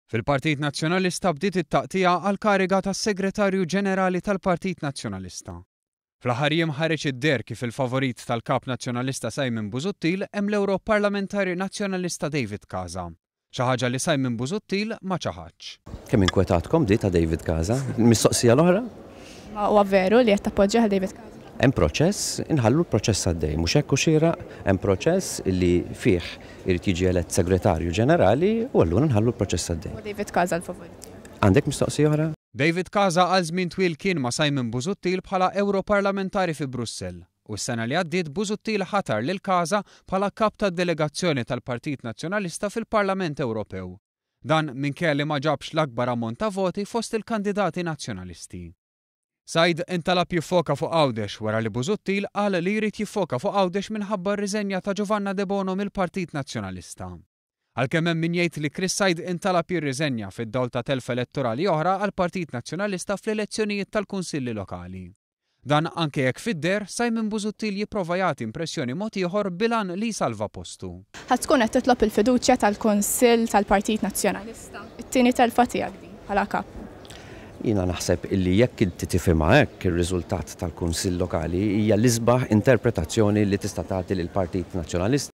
Fil-Partit Nazzjonalista bdiet it-taqtigħa għall-kariga ta' Segretarju Ġenerali tal-Partit Nazzjonalista. Fl-aħħar jiem ħareġ id-deher kif il-favorit tal-Kap Nazzjonalista Simon Busuttil hemm l-Ewro Parlamentari Nazzjonalista David Casa. Xi ħaġa li Simon Busuttil ma ċaħadx. Kemm inkwetatkom di ta' David Casa? Il-mistoqsija l-oħra? Ma huwa veru li qed tappoġġjah David Casa? Hemm proċess, inħallu l-proċess għaddej, mhux hekk hu xieraq? Hemm proċess li fih irid jiġi elett Segretarju Ġenerali u allura nħallu l-proċess għaddej. Huwa David Casa l-favorit tiegħek? Għandek mistoqsija oħra? David Casa għal żmien twil kien ma' Simon Busuttil bħala Ewroparlamentari fi Brussell u s-sena li għaddiet Busuttil ħatar lil Casa bħala Kap tad-Delegazzjoni tal-Partit Nazzjonalista fil-Parlament Ewropew. Dan minkejja li ma ġabx l-akbar ammont ta' voti fost il-kandidati Nazzjonalisti. Said intalab jiffoka fuq Għawdex wara li Busuttil qal li jrid jiffoka fuq Għawdex minħabba r-riżenja ta' Giovanna Debono mill-Partit Nazzjonalista. Għalkemm hemm min jgħid li Chris Said intalab jirriżenja fid-dawl ta' telfa elettorali oħra għall-Partit Nazzjonalista fl-elezzjonijiet tal-Kunsilli Lokali. Dan anke jekk fid-deher, Simon Busuttil jipprova jagħti impressjoni mod ieħor bil-għan li jsalva postu. Ħa tkun qed titlob il-fiduċja tal-Kunsill tal-Partit Nazzjonalista, it-tieni telfa tiegħek din bħala Kap. Jiena naħseb illi jekk inti tifhimha hekk, ir-riżultat tal-Kunsill Lokali hija l-isbaħ interpretazzjoni li tista' tagħti lill-Partit Nazzjonalista.